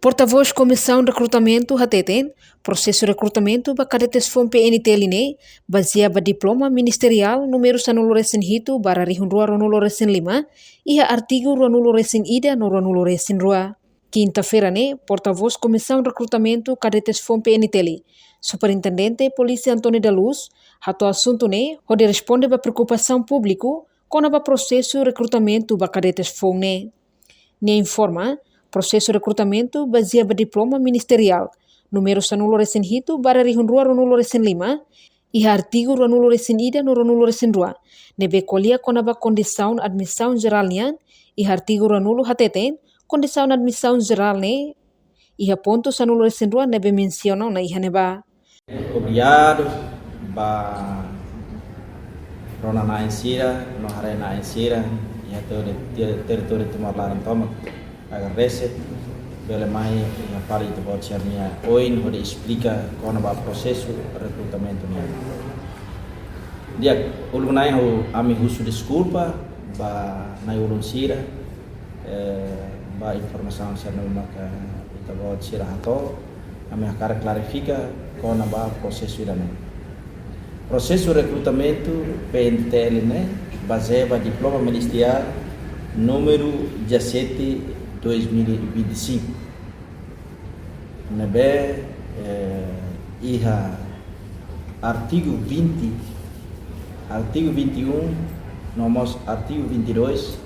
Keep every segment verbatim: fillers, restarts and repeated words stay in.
Portavós Komisaun Rekrutamentu hateten, prosesu rekrutamentu ba kadetes foun P N T L ne'e bazeia ba diploma ministeriál númeru sanulu resin hitu barra rihun rua ruanulu resin lima, iha artigu ruanulu resin ida no ruanulu resin rua. Kinta-feira ne'e, portavós Komisaun Rekrutamentu Kadetes foun P N T L, Superintendente Polísia António da Luz, hato'o asuntu ne'e hodi responde ba preokupasaun públiku kona-ba prosesu rekrutamentu ba kadetes foun ne'e. Nia informa, prosesu rekrutamentu bazeia ba diploma ministeriál númeru sanulu resin hitu barra rihun rua ruanulu resin lima, iha artigu ruanulu resin ida no ruanulu resin rua, ne'ebé ko'alia kona-ba kondisaun admisaun jerál nian, iha artigu ruanulu hateten, kondisaun admisaun jerál ne'e iha pontu sanulu resin rua ne'ebé mensiona ona iha ne'ebá. Obrigadu ba rona-na'in sira no haree-na'in sira iha ter-, ter-, territóriu Timor laran tomak. Agradese bele mai iha fali ita-boot sira-nia oin hodi esplika kona-ba prosesu rekrutamentu nian. Di'ak, uluk na'in ha'u, ami husu deskulpa ba na'i-ulun sira, eh, ba informasaun sira ne'ebé maka ita-boot sira hato'o, ami hakarak klarifika kona-ba prosesu ida-ne'e. Prosesu rekrutamentu P N T L ne'e bazeia ba diploma ministeriál númeru dezassete dois mil e vinte e cinco. Ne'ebé, eh, iha artigu vinte, artigu vinte e um, no mós artigu vinte e dois,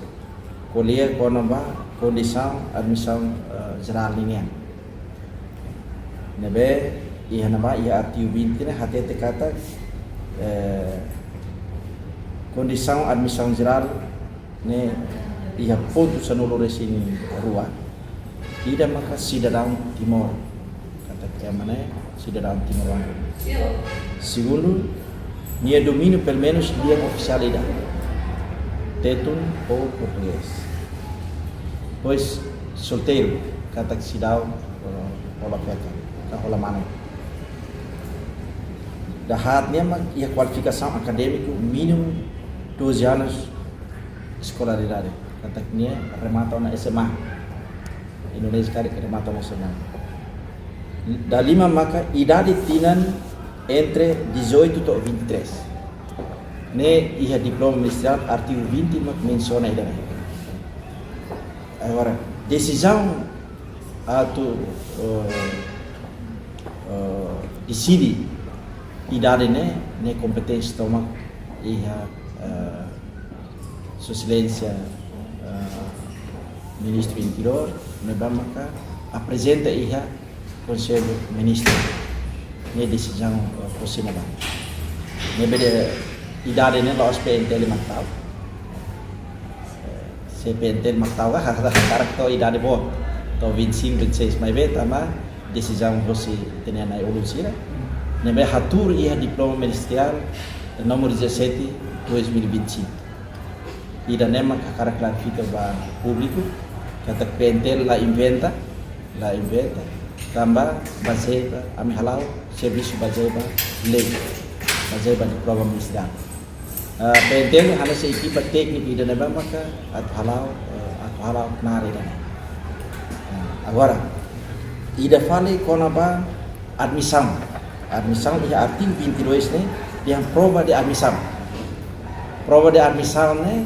ko'alia kona-ba kondisaun admisaun, eh, jerál ninian. Ne'ebé iha ne'ebá, iha artigu vinte ne'e hatete katak, eh, kondisaun admisaun jerál ne'e iha pontu sanulu resin rua, ida maka sidadaun Timor, katak ema ne'e sidadaun Timor-Leste. Segundu, nia domíniu pelumenus lian ofisiál ida, Tetun ou Portugés. Depois, solteiru, katak seidauk, eh, hola feto ka hola mane. Dahaat nian mak iha kualifikasaun akadémiku mínimu doze anos eskolaridade. Katak nia remata ona S M A. Indonézia karik remata ona S M A. Dalima maka idade tinan entre dezoito to'o vinte e três. Ne'e iha diploma ministeriál artigu vinte mak mensiona ida-ne'e. Agora, desizaun atu, eh, eh, deside idade ne'e, ne'e kompeténsia tomak iha, eh, Sua Exelénsia, eh, Ministru Interiór, ne'ebé maka aprezenta iha Konsellu Ministru nia desizaun, eh, aproxima ba. Ne'ebé idade ne'e la'ós P N T L mak tau. Eh, se P N T L mak tau, hakarak to'o idade boot, to'o vinte e cinco, vinte e seis, maibé tanba desizaun hosi ita-nia na'i-ulun sira, ne'ebé hatuur iha diploma ministeriál númeru dezassete dois mil e vinte e cinco. Ida-ne'e mak hakarak klarifika ba públiku, katak P N T L la inventa, la inventa, tanba bazeia ba, ami hala'o servisu bazeia ba lei, bazeia ba diploma ministeriál. Ah, P N T L hanesan ekipa tékniku ida ne'ebé maka atu hala'o, eh, atu hala'o knaar ida-ne'e. Ah, agora, ida fali kona-ba admisaun. Admisaun iha artigu vinte e dois ne'e, dehan prova de admisaun. Prova de admisaun ne'e,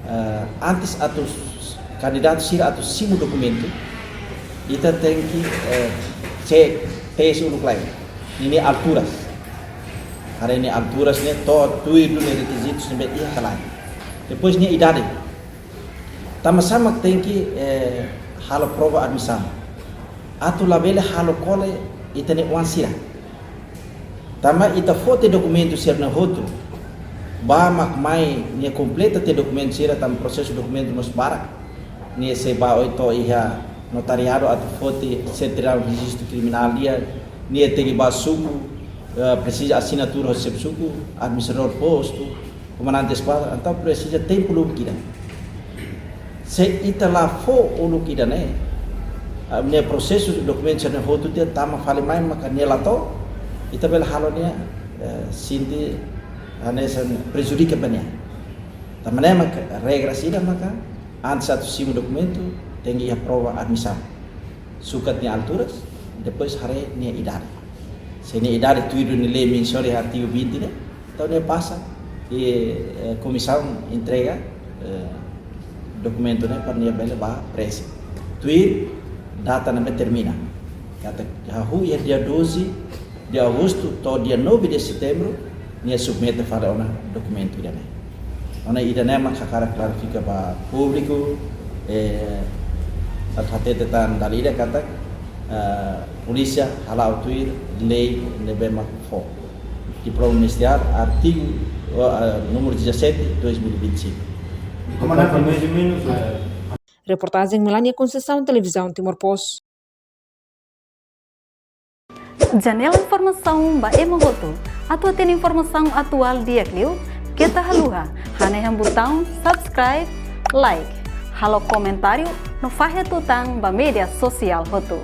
eh, antes atu s-, kandidatu sira atu simu dokumentu, ita tenke, eh, cek, tes uluk lai ninia alturas. Haree nia alturas ne'e to'o tuir duni rekizitus ne'ebé iha ka lae. Depois nia idade. Tanbasá mak tenke, eh, halo prova admisaun? Atu labele halo kole ita-nia oan sira. Tanba ita foti dokumentu sira-ne'e hotu, ba mak mai nia kompleta tiha dokumentu sira, tanba prosesu dokumentu mós barak. Nia sei ba oito iha notariadu atu foti sertifikadu rejistu kriminál nian, nia tenke ba suku, eh, presiza asinatura hosi xefe suku, administradór postu, komandante eskuadra, entaun presiza tempu lubuk ida. Se ita la fó uluk ida-ne'e, ah, nia prosesu dokumentu sira-ne'e hotu tiha tama fali mai maka nia la to'o, ita bele halo nia, eh, sente hanesan prejudika ba nia. Tanba ne'e maka regra sira maka antes atu simu dokumentu tenke iha prova admisaun. sukat nia altura, depois haree nia idade. Se nia idade tuir duni lei mensiona iha artigu vinte ne'e, entaun nia pasa, i, eh, komisaun entrega, eh, dokumentu ne'e para nia bele ba presi. Tuir data ne'ebé termina. Katak hahú iha dia doze de agosto to'o dia nove de setembro, nia submete fali ona dokumentu ida-ne'e. Ona ida-ne'e mak hakarak klarifika ba públiku, eh, atu hatete tan dala ida katak, eh, polísia hala'o tuir lei ne'ebé mak fó. Diploma ministeriál, artigu, eh, número dezassete, dois mil e vinte e cinco. Reportajen Melania Conceição, Televizaun Timor Post. Janela informasaun ba ema hotu. Atu hatene informasaun atuál di'ak liu, keta haluha hanehan butaun subscribe, like, halo komentáriu no fahe tutan ba média sosiál hotu.